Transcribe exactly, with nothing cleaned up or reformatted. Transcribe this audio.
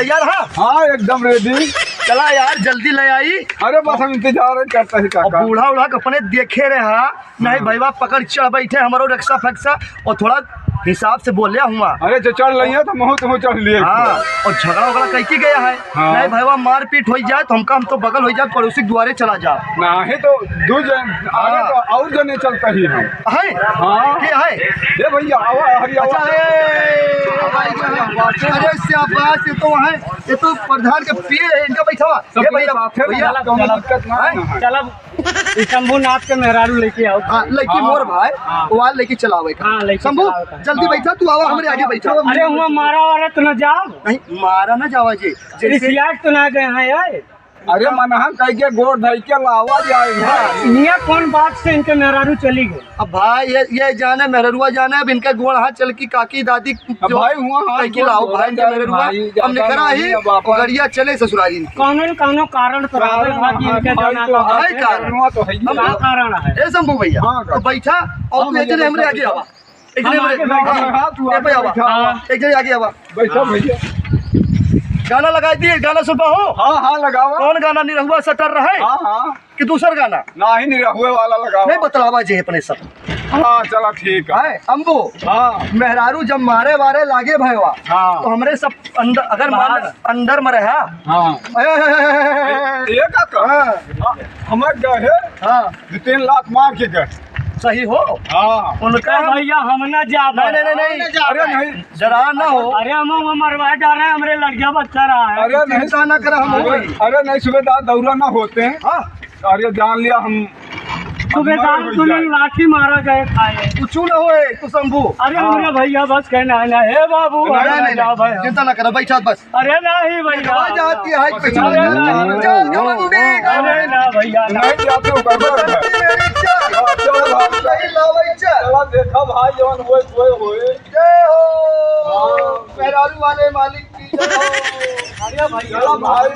यार, हाँ। हाँ, एकदम ready। चला यार, जल्दी ले आई। अरे बस हम इंतजार करता ही अब काका। बूढ़ा उढ़ा के अपने देखे रहे, हाँ। नहीं हाँ। भईवा पकड़ चढ़ बैठे हमरो रक्सा फक्सा, और थोड़ा हिसाब से बोले हुआ। अरे जो चढ़ लइया तो महू तुम चढ़ लिए। हाँ, और झगड़ा उगड़ा कई की गया है। हाँ। नहीं भईवा मारपीट हो जाए तो हमका, हम तो बगल हो जाए, पड़ोसी के दुआरे चला जाओ। नहीं तो दू जन, अरे हाँ। तो और जने चलता ही हम। है? हाँ। के है? ये भैया, आवा, हरी आवा। अच्छा, ए, अरे शाबाश, ये तो है, ये तो प्रधान के पीए है, इनका बैठावा। ये सबके भैया, साथे में भैया, चला, कौनो चला। दिक्कत ना है। चला, ई शंभूनाथ के मेहरारू लेके आओ। हाँ, लइकी हाँ। मोर भाई, हाँ। वो लेके चलावे का। हाँ, लेके शंभू, चलावे का। जल्दी हाँ। बैठा, तू आवा, हमरे आगे बैठा। अरे, हुआ मारा वारा तो ना जाओ। नहीं, मारा ना जावा जी। जैसे रिसियाट तो ना गए हैं, यार। अरे मनहा कह के गोड़ धइ के लावा जाए भाई। हियाँ कौन बात से इनके मेहरारू चली गई? अब भाई ये, ये जाने मेहररुआ जाने, अब इनके गोड़ हाथ चल की काकी दादी अब जो भाई हुआ हाथ कह के गोड़ लाओ धोआ भाई इनके जाए मेहररुआ। भाई, हमने ज्यादा करा नहीं, ही अब आप गड़िया चले ससुरारी इनके। कौनो न कौनो कारण तो रहबे कारण भाई है, इनके भाई जाना तो का है, है। कारण। कारण तो है ही। हम का कारण है? ए शंभू भैया, हाँ, तो बैठा और हाँ तू भैया, इतने हमरे बैठा, आगे बैठा। आवा। एक जने हम आगे बैठा। हाँ, हाँ, तू ए आगे भैया, बैठा। हाँ। एक जने आगे आवा। बैठा भैया। गाना लगाई दिए, गाना सुनबा हो? हाँ, हाँ, लगावा। कौन गाना, निरहुआ सटर रहे? हाँ, हाँ। कि दूसर गाना? नाही, निरहुए वाला लगावा। नहीं, बतलावा जे अपने सब। हाँ, चला ठीक है। है, अम्बो। हाँ। मेहरारू जब मारे वारे लागे भयवा, हाँ। तो हमरे सब अंदर, अगर मान बाहर। अंदर में रहा। हाँ। ए, ए, ए, ए, ए, ए। ये का कहा? हाँ। हमार गए। हाँ। दो तीन लात मार के गए। सही हो? हाँ। उनका ए भैया, हम ना जाब। नहीं, नहीं, नहीं, नहीं। अरे नहीं। जरा ना हो। अरे हम, हम मरवा जा रहे हैं, हमरे लड़किया बच्चा रहा है। अरे नहीं। चिंता ना करा, हम हो अरे, भाई। अरे नहीं, सुबेदार दौरा ना होते हैं। हाँ। अरे जान लिया हम सुबेदार हम मर तूने जाए। लाठी मारा गए खाए। कुछ ना होए, तू शंभू। अरे हाँ। हमरे भैया बस कहना है ना, हे बाबू, नहीं, अरे नहीं, जा नहीं। भाई। चिंता ना करा, बैठा बस। अरे नाही भैया। आ जाती है, अरे ना। चल, घमंडी, अरे ना भैया, ना। नहीं जाते हो, गड़बड़ है। चल, मेरी चल। हाँ, चल भाई। सही लावे, चल। चला देखा भाई, जौन होए, होए, होए। जय हो। हाँ। मेहरारू वाले मालिक की जय हो। अरे भैया। चला भाई।